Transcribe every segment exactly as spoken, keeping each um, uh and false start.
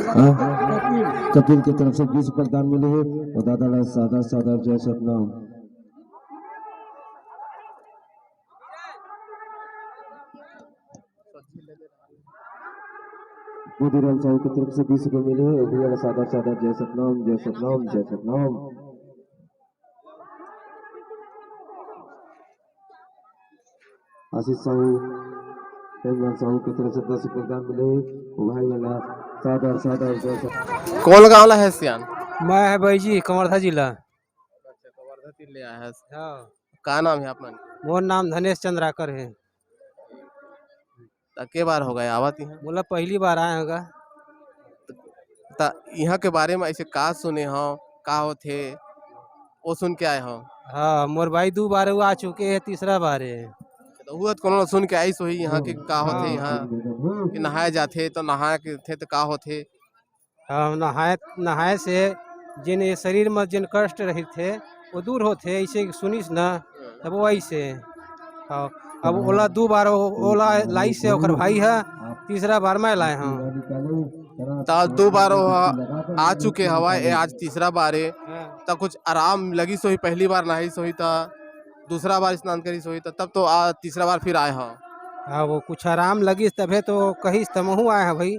कपिल के तरफ से बीस रुपये दान मिले हे अउ दादा ला सादर सादर जय सतनाम। बुधिराम साहू के तरफ से बीस रुपये मिले हे, भैया ला सादर सादर जय सतनाम, जय सतनाम, जय सतनाम। आशीष साहू, प्रेमलाल साहू के तरफ से दस रुपये दान मिले हे, वो भाई वाला सादर सादर जय सतनाम। कौन गाँव ला हे सियान? मैं हे बैजी, कवर्धा जिला। अच्छा, कवर्धा ती ले आए हे। हाँ। का नाम हे आप मन? मोर नाम धनेश चंद्राकर हे। त के बार होगे आवत इहाँ? मोला पहली बार आए हों गा। त इहाँ के बारे में ऐसे का सुने हव, का होथे, वो सुन के आए हव? हाँ, मोर भाई दू बार वो आ चुके हे, तीसरा बार हे। त उहू ह कोनो सुन के आइस होही इहाँ के का होथे, हाँ। इहाँ के नहाए जाथे, त नहाए के थे त का होथे? हाँ, नहाए, नहाए से जेन ये शरीर में जेन कष्ट रहिथे, वो दूर होथे, ऐसे सुनिस ना, तब वो ऐसे। हाँ, अब ओला दू बार ओ-, ओला लाइस हे ओकर भाई ह, तीसरा बार मैं लाए हूँ। त दू बार वो आ चुके हवय, ये आज तीसरा बार हे। हाँ। त कुछ आराम लगिस होही, पहली बार नहाइस होही त, दूसरा बार स्नान करिस होही त, तब तो आ, तीसरा बार फिर आए हव। हाँ, वो कुछ आराम लगिस तभे तो कहिस त महू आए हव भाई।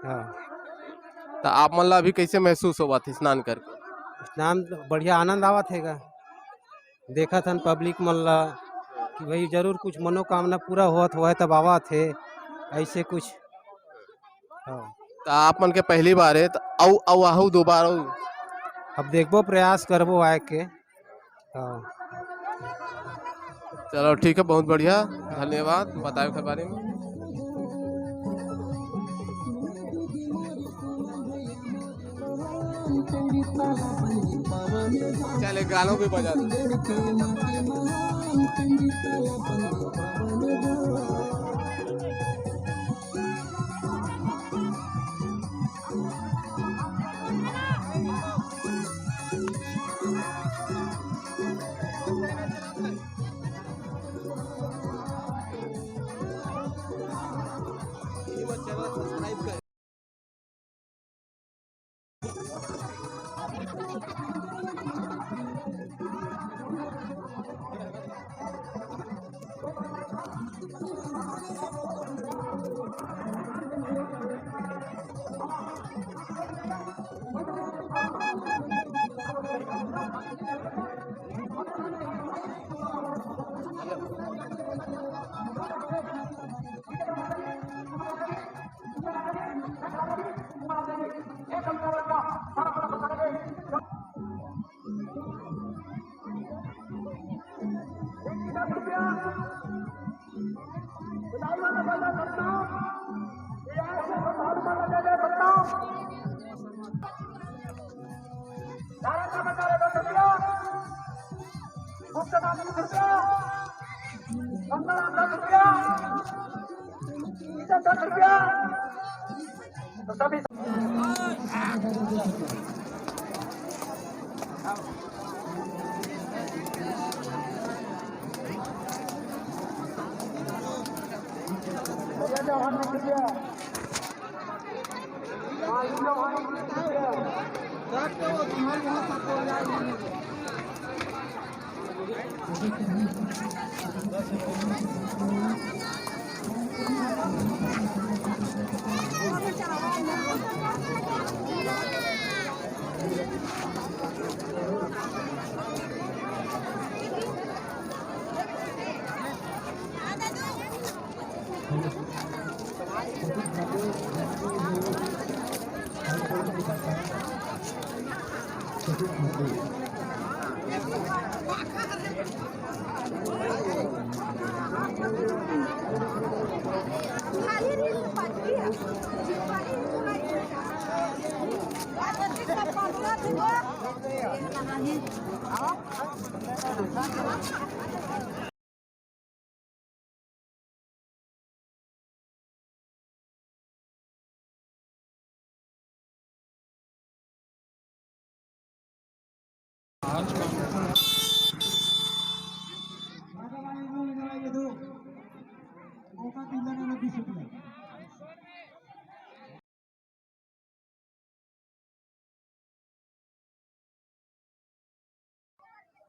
हाँ। त आप मन ला अभी कैसे महसूस होवत हे स्नान करके? स्नान बढ़िया आनंद आवत हे गा। देखत हन public मन ला कि भाई जरूर कुछ मनोकामना पूरा होवत होवय तब आवत हे, ऐसे कुछ। हाँ। त आप मन के पहली बार हे, त अउ, अउ आहू दो बार अउ? अब देखबो, प्रयास करबो आए के। हाँ। चलो ठीक है, बहुत बढ़िया, धन्यवाद बताए के बारे में। चले, गानों भी बजा दो।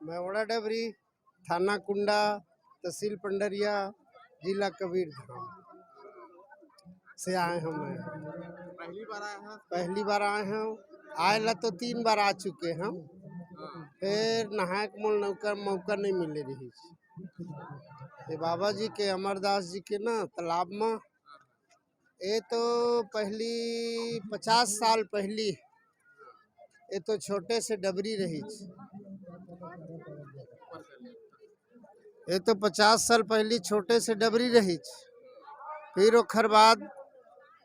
मैं ओड़ा डबरी, थाना कुंडा, तहसील पंडरिया, जिला कबीर धाम से आए हंव मैं। पहली बार आए हैं? पहली बार आए हंव। आए ला तो तीन बार आ चुके हंव। हाँ। फेर नहाए के मोला मौका, मौका नहीं मिले रहिस। ये बाबा जी के, अमरदास जी के ना तालाब में, ये तो पहली पचास साल पहली, ये तो छोटे से डबरी रहिस। ये तो पचास साल पहली छोटे से डबरी रहिस। फिर ओखर बाद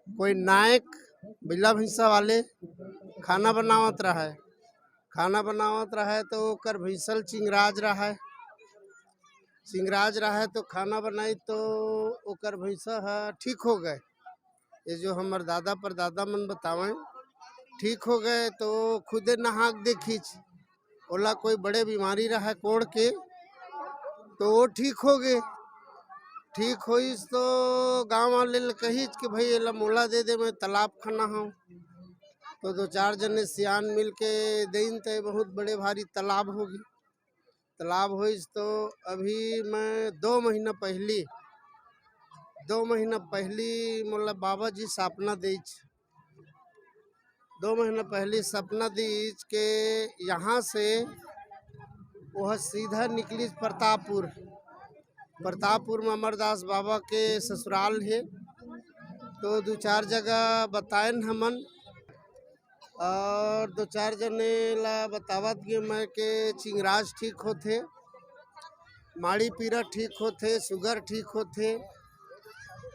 कोई नायक, बिला भैंसा वाले खाना बनावत रहे। खाना बनावत रहे तो ओकर भैंसल चिंगराज रहे। चिंगराज रहे तो खाना बनाई तो ओकर भैंसा ह ठीक हो गए। ये जो हमर दादा परदादा मन बतावें, ठीक हो गए तो खुदे नहा के देखिच। ओला कोई बड़े बीमारी रहे कोढ़ के, तो वो ठीक हो गए। ठीक होइस तो गांव वाले ल कहिच कि भाई एला मोला दे दे, मैं तालाब खना हूँ। तो दो चार जने सियान मिल के देइन, तो ये बहुत बड़े भारी तालाब होगी। तालाब होइस तो अभी मैं दो महीना पहली, दो महीना पहली मोला बाबा जी सपना देइच। दो महीना पहली सपना देइच के यहाँ से वह सीधा निकलिच प्रतापपुर। प्रतापपुर में अमरदास बाबा के ससुराल हे, तो दो चार जगह बताएन हमन। और दो चार जने ला बतावत गे मैं के चिंगराज ठीक होथे, माड़ी पीरा ठीक होथे, सुगर ठीक होथे।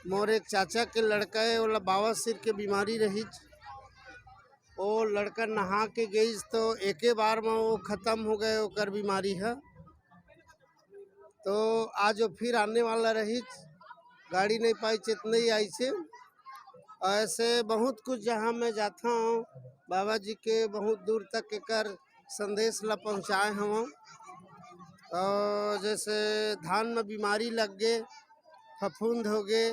मोर एक चाचा के लड़का हे, ओला बवासीर के बीमारी रहिच। ओ लड़का नहा के गइस तो एके बार में वो खत्म हो गए ओकर बीमारी ह। तो आज वो फिर आने वाला रहिच, गाड़ी नहीं पाइच, इतने ही आइसे। और ऐसे बहुत कुछ जहाँ मैं जाता हूँ, बाबा जी के बहुत दूर तक एकर संदेश ला पहुँचाए हवं। और जैसे धान में बीमारी लग गे, फफूंद हो गे,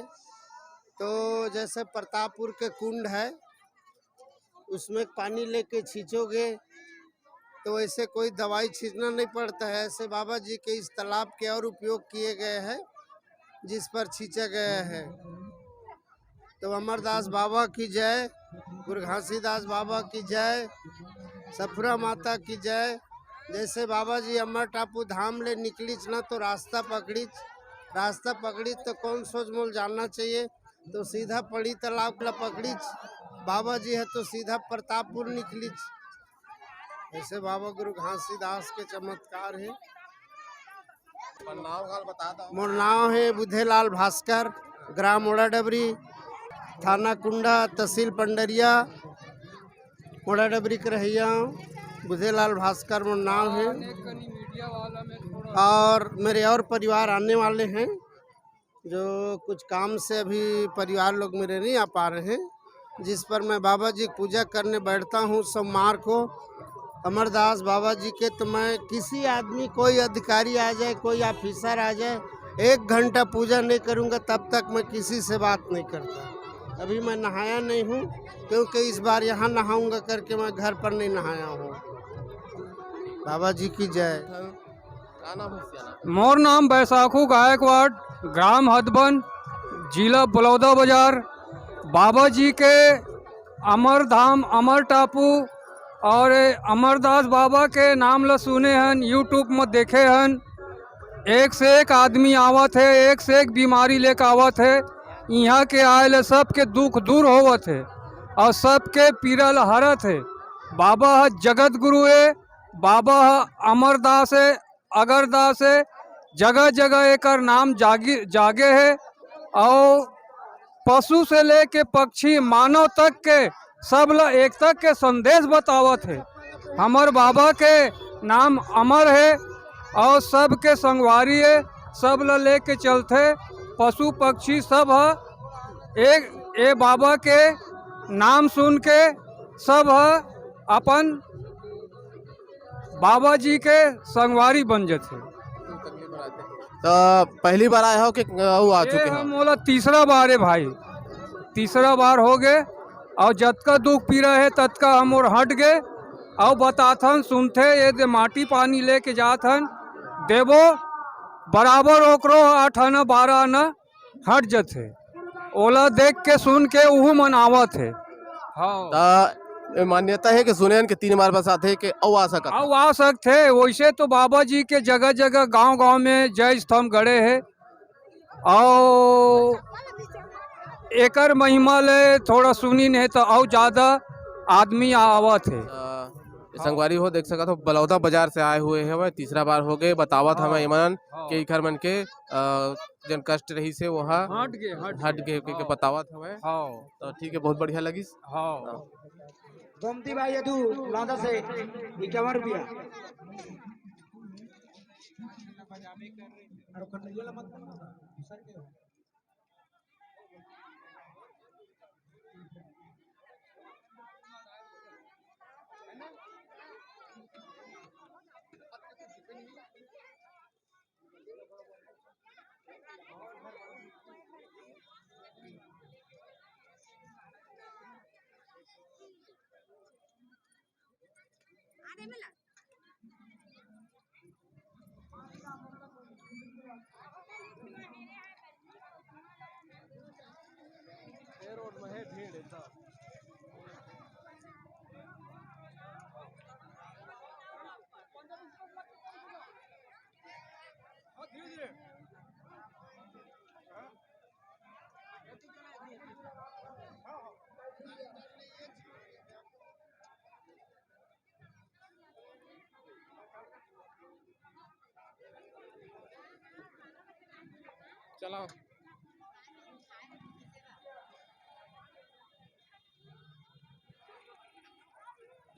तो जैसे प्रतापपुर के कुंड है, उसमें पानी लेके छींचोगे तो ऐसे कोई दवाई छींचना नहीं पड़ता है। ऐसे बाबा जी के इस तालाब के और उपयोग किए गए हैं, जिस पर छींचा गया है। तो अमरदास बाबा की जय, गुरु घासीदास बाबा की जय, सफुरा माता की जय। जैसे बाबा जी अमर टापू धाम ले निकलिच ना, तो रास्ता पकड़िच, रास्ता पकड़िच तो कौन सोच मोल जानना चाहिए, तो सीधा पड़ी तालाब ला पकड़िच। बाबा जी है तो सीधा प्रतापपुर निकलिच। ऐसे बाबा गुरु घासीदास के चमत्कार है। अपन नाव घाल बता दो। मोर नाव है बुधेलाल भास्कर, ग्राम ओड़ा डबरी, थाना कुंडा, तहसील पंडरिया। ओड़ा डबरी के रहैया हूँ। बुधेलाल भास्कर मोर नाव है। और मेरे और परिवार आने वाले हैं, जो कुछ काम से अभी परिवार लोग मेरे नहीं आ पा रहे हैं, जिस पर मैं बाबा जी की पूजा करने बैठता हूँ सोमवार को। अमरदास बाबा जी के तो मैं किसी आदमी, कोई अधिकारी आ जाए, कोई ऑफिसर आ जाए, एक घंटा पूजा नहीं करूँगा, तब तक मैं किसी से बात नहीं करता। अभी मैं नहाया नहीं हूँ, क्योंकि इस बार यहाँ नहाऊंगा करके मैं घर पर नहीं नहाया हूँ। बाबा जी की जय। का नाम है सियाना? मोर नाम बैसाखू गायकवाड़, ग्राम हदबन, जिला बलौदा बाजार। बाबा जी के अमर धाम, अमर टापू और अमरदास बाबा के नाम ल सुने हन, YouTube में देखे हन। एक से एक आदमी आवत है, एक से एक बीमारी लेके आवत है। यहाँ के आए ले सबके दुख दूर होवत है और सबके पीरा ल हरत है। बाबा ह जगत गुरु है, बाबा ह अमरदास है, अगरदास है। जगह जगह एकर नाम जागी, जागे है और पशु से लेके पक्षी, मानव तक के सब ल एकता के संदेश बतावत है। हमर बाबा के नाम अमर है और सबके संगवारी है, सब ल लेके चलथे। पशु पक्षी सब ह एक ए बाबा के नाम सुन के सब ह अपन बाबा जी के संगवारी बन जथे। तो पहली बार आए हो कि अउ आ ये चुके हो? मोला तीसरा बार है भाई, तीसरा बार हो गए। और जतका दुख पीरा है ततका हमर हट गए। अउ बताथन, सुनथे, ये दे माटी पानी लेके जाथन, देबो, बराबर ओकरो आठ आना, बारह आना हट जथे। ओला देख के, सुन के उहू मन आवत हे। हाँ। त ए मान्यता हे कि सुने हन कि तीन बार बरसात हे कि अउ आ सकत हे। अउ आ सकत हे। वैसे तो बाबा जी के जगह-जगह, गांव-गांव में जय स्तंभ गड़े हे। अउ एकर महिमा ले थोड़ा सुनिन हे त अउ ज्यादा आदमी आवत हे। अ, संगवारी हो, देख सकत हो, बलौदा बाजार से आए हुए हवय, तीसरा बार हो गए, बतावत हवय एमन हाँ। के इखर मन के, अ, जन कष्ट रहिस हे, वो ह हट गे, हट हट गे। गे, के, के हाँ। बतावत हवय। हाँ। तो ठीक है, बहुत बढ़िया लगिस। हाँ। हाँ। गोमती भाई यदु लौंदा से इक्यावन रुपया। चलाओ।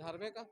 धरबे का?